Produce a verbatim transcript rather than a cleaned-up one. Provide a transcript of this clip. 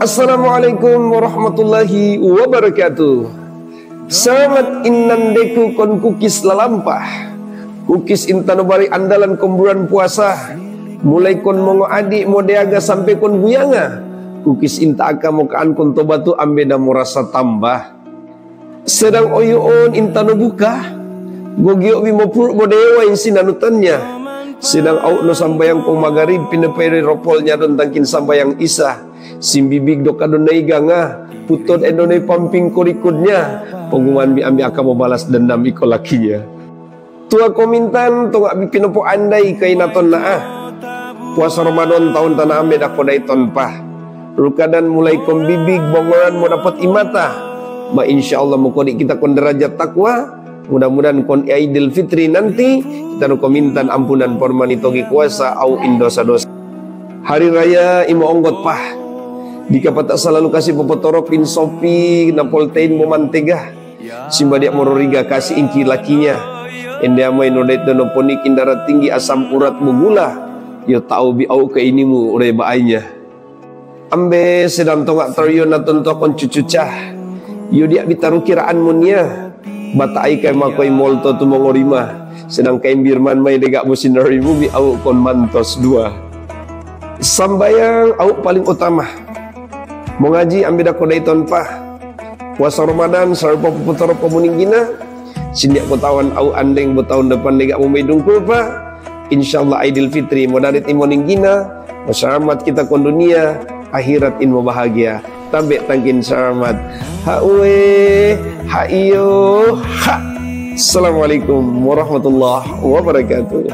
Assalamualaikum warahmatullahi wabarakatuh. Selamat inandeku kon kukis lalampah. Kukis intano bari andalan kon bulan puasa. Mulai kon mongo adi modeaga sampai kon buyanga. Kukis inta aka mokaan kon tobatu ambe na morasa tambah. Sedang oyoon intano buka. Gogio bi mopur bodewa insi nanutanya. Sedang au no sambayang ko magarib pinapairi ropol nyadon tangkin sambayang isa. Simbibig do kadonai ganga, putod edonai pamping korikudnya, ponguman bi ambi aka mobalas dendam iko lakinya. Tua komintan tonga bi pinopo andai kainaton naa. Puasa Ramadan taun tana ambe da kodai tonpa. Rukadan mulai kombibig bongoran mo dapat imata. Ma insya Allah mokodi kita kon derajat takwa. Mudah-mudahan kon Aidil Fitri nanti kita no komintan ampunan pormani togi kuasa au indosa-dosa. Hari raya imo onggot pah. Dikapata salalu kasi popotorop insopi napoltein mo mantega. Simba dia mororiga kasi inki lakinya. Ende amai nodet dono ponik indara tinggi asam urat mogula. Yo tau bi au ke inimu reba ainya. Ambe sedang tonga toriona tonto kon cucucah. Yo dia bitaru kiraan munia. Bata ai kai makoi molto tu mongorima. Sedang kai birman mai dega busin dari bumi au kon mantos dua. Sambayang au paling utama. Mongaji ambe da kodai tonpa. Puasa Ramadan sarupa puputoro komuninggina. Sindia kotawan au andeng bo taun depan dega bumi dungkulpa. Insya Allah Aidil Fitri modarit imoninggina. Mo selamat kita kon dunia akhirat in mo bahagia. Tambe tangkin selamat. Ha uwe, ha iyo, ha. Assalamualaikum warahmatullahi wabarakatuh.